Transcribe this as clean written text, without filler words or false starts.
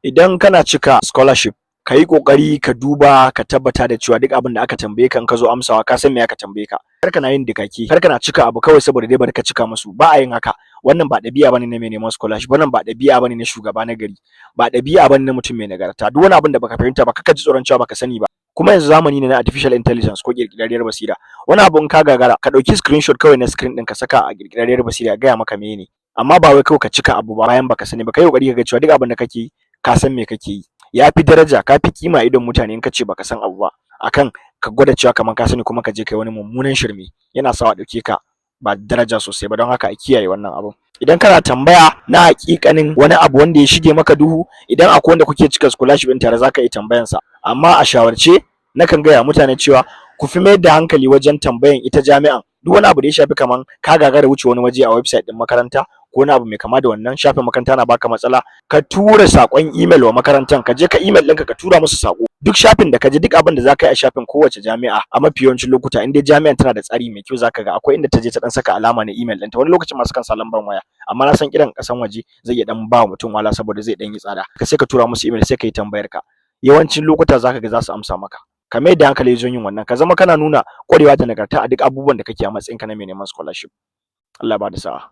Idan kana cika scholarship, ka yi ƙoƙari ka duba ka tabbata da cewa duk abin da aka tambaye ka, in ka zo amsawa, ka san me aka tambaye ka. Kar kana yin dikaki, kar kana cika abu kawai saboda dai bari ka cika musu. Ba a yin haka. Wannan ba ɗabi'a bane na mai neman scholarship, wannan ba ɗabi'a bane na shugaba na gari, ba ɗabi'a bane na mutum mai nagarta. Duk wani abin da baka fahimta ba, kar ka ji tsoron cewa baka sani ba. Kuma yanzu zamani ne na artificial intelligence ko ƙirƙirarriyar basira. Wani abu in ka gagara, ka ɗauki screenshot kawai na screen ɗin, ka saka a ƙirƙirarriyar basira ya gaya maka meye ne. Amma ba wai kawai ka cika abu ba bayan baka sani ba. Ka yi ƙoƙari ka ga cewa duk abin da kake yi, ka san me kake yi. Ya fi daraja, ka fi kima a idon mutane in ka ce baka san abu ba, akan ka gwada cewa kamar ka sani kuma ka je kai wani mummunan shirme. Yana sawa a ɗauke ka ba daraja sosai ba. Don haka a kiyaye wannan abun. Idan kana tambaya na haƙiƙanin wani abu wanda ya shige maka duhu, idan akwai wanda kuke cika scholarship ɗin tare, zaka iya tambayan sa. Amma a shawarce nakan gaya wa mutane cewa ku fi mayar da hankali wajen tambayan ita jami'an. Duk wani abu da ya shafi kaman ka gagara wuce wani waje a website ɗin makaranta ko wani abu mai kama da wannan, shafin makaranta na baka matsala, ka tura saƙon email wa makarantan. Ka je ka email ɗinka, ka tura musu saƙo. Duk shafin da ka je, duk abin da zaka yi a shafin kowace jami'a, a mafi yawancin lokuta, in dai jami'an tana da tsari mai kyau, zaka ga akwai inda ta je ta ɗan saka alama na email ɗinta. Wani lokacin ma sukan sa lambar waya, amma na san kiran ƙasan waje zai iya ɗan ba wa mutum wahala saboda zai ɗan yi tsada. Ka sai ka tura musu email, sai ka yi tambayar ka. Yawancin lokuta zaka ga za su amsa maka. Ka mai da hankali wajen yin wannan, ka zama kana nuna ƙwarewa da nagarta a duk abubuwan da kake a matsayinka na mai neman scholarship. Allah ya bada sa'a.